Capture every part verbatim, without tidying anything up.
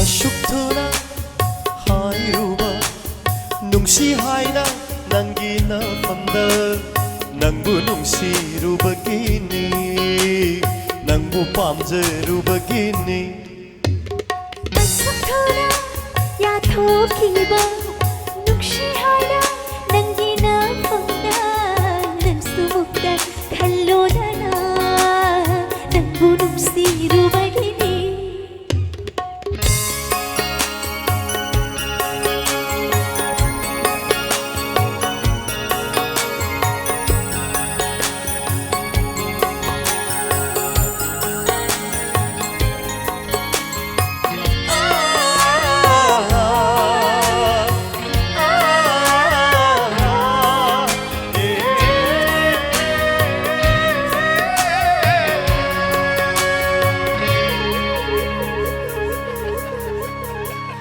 ꯑꯁꯨꯛ ꯊꯨꯅ ꯍꯥꯏꯔꯨꯕ, ꯅꯨꯡꯁꯤ ꯍꯥꯏꯅ ꯅꯪꯒꯤ ꯅꯐꯝꯗ, ꯅꯪꯕꯨ ꯅꯨꯡꯁꯤꯔꯨꯕꯒꯤꯅꯤ, ꯅꯪꯕꯨ ꯄꯥꯝꯖꯔꯨꯕꯒꯤꯅꯤ꯫ ꯑꯁꯨꯛ ꯊꯨꯅ ꯌꯥꯊꯣꯛꯈꯤꯕ, ꯅꯨꯡꯁꯤ ꯍꯥꯏꯅ ꯅꯪꯒꯤ ꯅꯐꯝꯗ, ꯅꯪꯁꯨ ꯃꯨꯛꯇ ꯈꯜꯂꯣꯗꯅ, ꯅꯪꯕꯨ ꯅꯨꯡꯁꯤꯔꯨꯕꯒꯤꯅꯤ꯫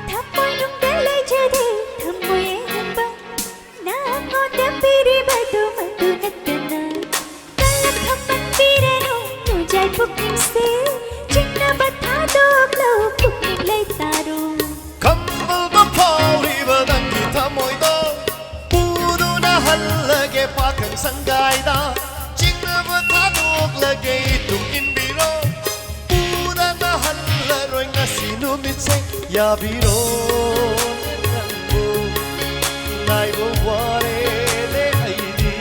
ꯊꯃꯣꯏꯅꯨꯡꯗ ꯂꯩꯖꯔꯦ ꯊꯃꯣꯏ ꯑꯍꯦꯟꯕ, ꯅꯉꯣꯟꯗ ꯄꯤꯔꯤꯕꯗꯨ ꯃꯗꯨ ꯅꯠꯇꯅ꯫ ꯀꯜꯂꯛ ꯈꯝꯃꯟꯕꯤꯔꯅꯨ ꯅꯨꯡꯖꯥꯏ ꯄꯨꯛꯅꯤꯡꯁꯦ, ꯆꯤꯡꯅꯕ ꯊꯥꯗꯣꯛꯂꯣ ꯄꯨꯛꯅꯤꯡ ꯂꯩꯇꯥꯔꯣ꯫ ꯈꯝꯕꯜꯗ ꯐꯥꯎꯔꯤꯕ ꯅꯪꯒꯤ ꯊꯃꯣꯏꯗꯣ ꯄꯨꯗꯨꯅ ꯍꯜꯂꯒꯦ ꯄꯥꯈꯪ ꯁꯪꯒꯥꯏꯗ, ꯆꯤꯡꯅꯕ ꯊꯥꯗꯣꯛꯂꯒꯦ ꯏꯇꯨꯡ ꯏꯟꯕꯤꯔꯣ꯫ ꯎꯅꯅ ꯍꯜꯂꯔꯣꯏ ꯉꯁꯤ ꯅꯨꯃꯤꯠꯁꯦ, ꯌꯥꯕꯤꯔꯣ ꯅꯪꯕꯨ ꯉꯥꯏꯕ ꯋꯥꯔꯦꯅꯦ ꯑꯩꯗꯤ꯫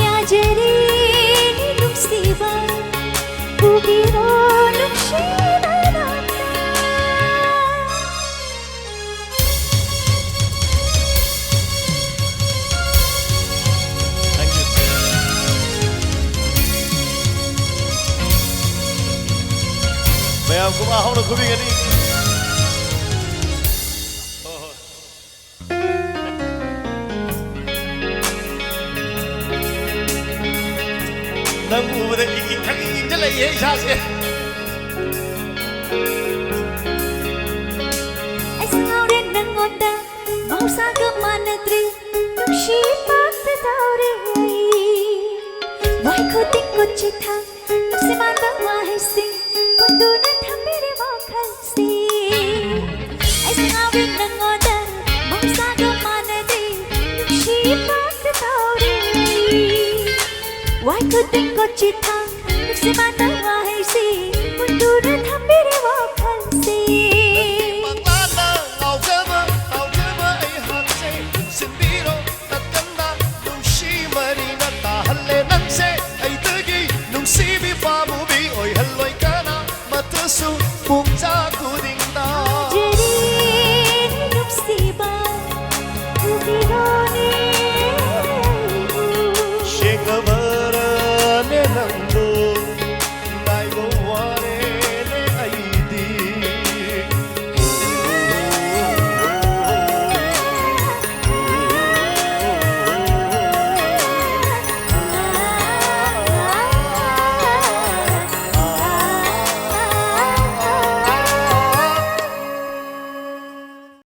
ꯌꯥꯖꯔꯦ ꯅꯨꯡꯁꯤꯕ, ꯄꯨꯕꯤꯔꯣ ꯅꯨꯡꯁꯤꯕ ꯅꯪꯅ꯫ Thank you. ꯃꯌꯥꯝ ꯀꯨꯝ ꯍꯧꯅ ꯈꯨꯕꯤꯒꯅꯤ꯫ ꯍꯣꯏ, ꯍꯣꯏ꯫ ꯅꯪ ꯎꯕꯗ ꯏ ꯏꯊꯪ ꯏꯟꯖꯜꯂꯛꯏꯍꯦ ꯏꯁꯥꯁꯦ꯫ ꯑꯩꯁꯨ ꯉꯥꯎꯔꯦ ꯅꯪꯉꯣꯟꯗ ꯃꯍꯧꯁꯥꯒ ꯃꯥꯟꯅꯗ꯭ꯔꯦ ꯅꯨꯡꯁꯤ ꯄꯥꯛꯇ ꯇꯧꯔꯦ ꯑꯩ ꯋꯥꯍꯩ ꯈꯨꯗꯤꯡ ꯀꯣꯆꯤ ꯊꯥꯡ ꯅꯨꯡꯁꯤ ꯃꯥꯟꯕ ꯋꯥꯍꯩꯁꯤꯡ ꯄꯨꯟꯗꯨꯅ ꯊꯝꯕꯤꯔꯦ ꯋꯥꯈꯜꯁꯦ ꯑꯩꯁꯨ ꯉꯥꯎꯔꯦ ꯅꯪꯉꯣꯟꯗ ꯃꯍꯧꯁꯥꯒ ꯃꯥꯟꯅꯗ꯭ꯔꯦ ꯅꯨꯡꯁꯤ ꯄꯥꯛꯇ ꯇꯧꯔꯦ ꯋꯥꯍꯩ ꯈꯨꯗꯤꯡ ꯀꯣꯆꯤ ꯊꯥꯡ ꯅꯨꯡꯁꯤ ꯃꯥꯟꯕ